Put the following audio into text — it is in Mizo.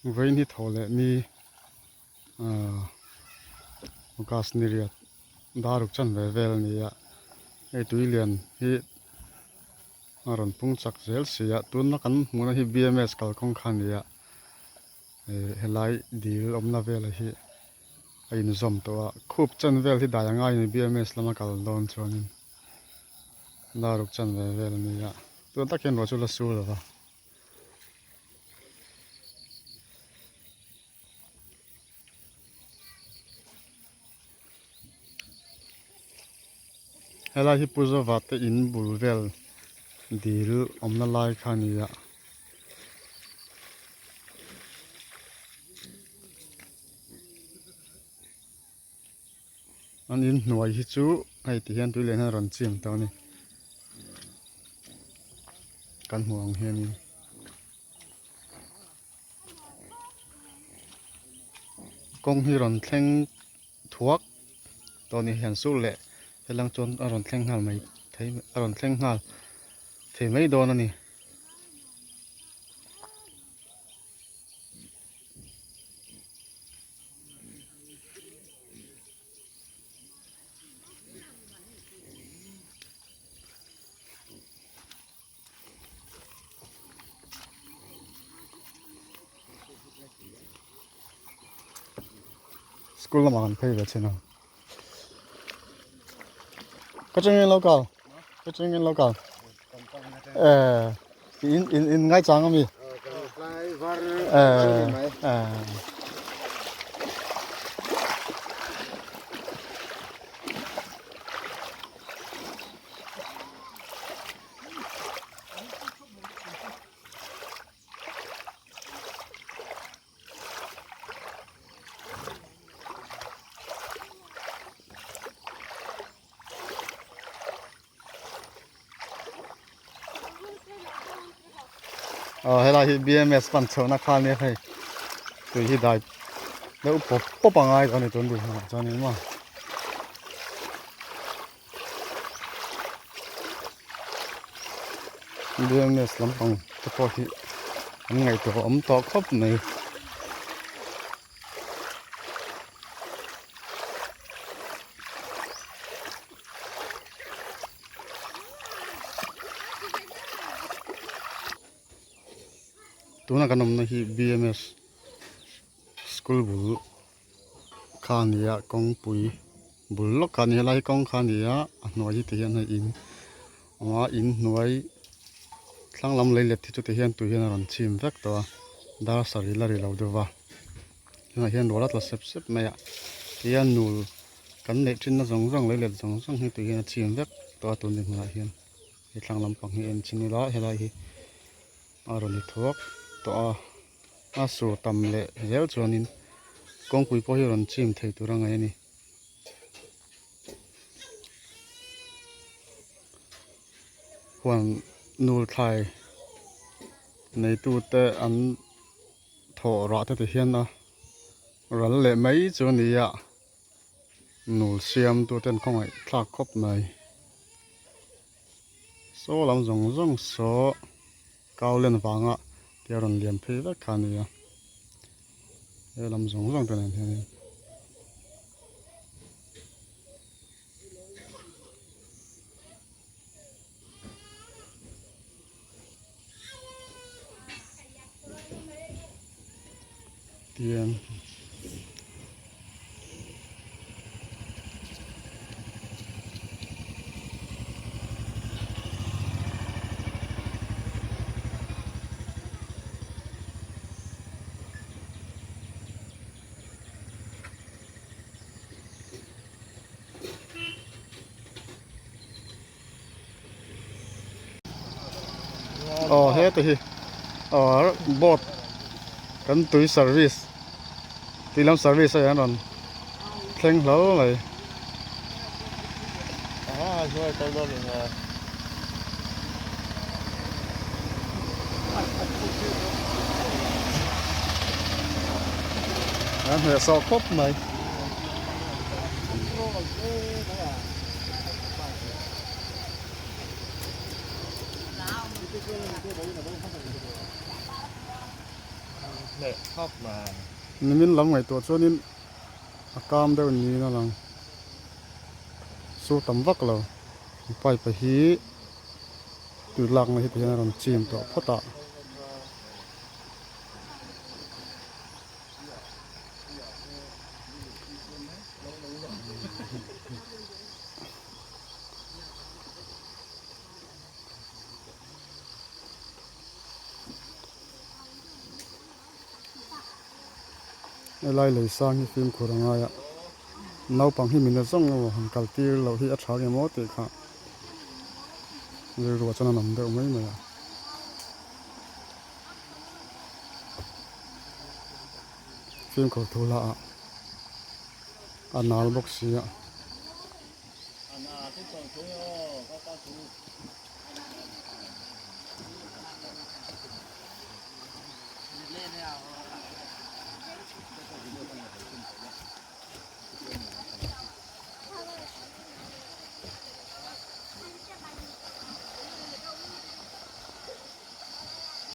Vawiin hi thaw leh ni ahh August ni riat daruk chan ve vel a ni a hei tui lian hi a rawn pung chak zel si a tuna kan hmuhna hi B M S kalkawng kha a ni a ih helai dil awmna velah hi a inzawm tawh a khup chan vel hi dai a ngai a ni B M S lama kal dawn chuanin daruk chan ve vel a ni a tun tak hian ruah chu la sur lo va. Helai hi Pu Zova te in bul vel dil awmna lai kha a ni a. An in hnuai hi chu hei ti hian tui leh hian a rawn chim tawh a ni kan hmuh ang hianin. Kawng hi rawn thleng thuak tawh a ni hian sur leh helang chuan a rawn thleng nghal mai thei a rawn thleng nghal thei mai dawn a ni. School lamah kan phei ve chin a ka chungin lo kal ka chungin lo kal eh in in in ngai chang ami eh eh Aw helai hi B_M_S pan chhohna kha ania hei tui hi dai deuh pawp pawp a ngai tawh a ni tun ding hunah chuan in maw. B_M_S lampang te pawh hi an ngaihtuah awm tawh khawp mai. Tuna kan awmna hi B_M_S school bul kha a ni a kawngpui bul lawk kha a ni a helai kawng kha a ni a a hnuai hi tihian hei in a awm a in hnuai thlang lam lei let hi chu tihian tui hian a rawn chim vek tawh a dar sarih la ri lo deuh va tunah hian ruah la tla sep sep mai a tihian nul kan neih thin na zawng zawng lei let zawng zawng hi tui hian a chim vek tawh a tun dinhmunah hian he thlang lampang hi en chin ila helai hi a rawn ni thuak tawh a. A sur tam leh zel chuanin kawngpui pawh hi rawn chim thei tur a ngaih a ni. Huan nul thlai neitute an thawh rah te ti hian a ral leh mai chu a ni a, nul siamtuten khawngaih thlak khawp mai. Saw lam zawng zawng saw. Kau len vanga tia rawn lian phei vek kha a ni a, he lam zawng zawng te nen hianin. Tiang. Aw heta hi aw boat kan tui service tui lam service a hian rawn thleng hlo mai. A hnehsawh khawp mai. Nimin lam ngaihtuah chuanin a kam deuh niin a lang. Sur tam vak lo. Pipe hi tui lakna hi tihian a rawn chim tawh phawt a. Helai lei sang hi fimkhur a ngai a naupang hi min a zawng emaw han kal tir loh hi a tha nge maw tih kha rilru ah chuan a nam deuh mai mai a. Fimkhur thu lah ah a nal bawk si a.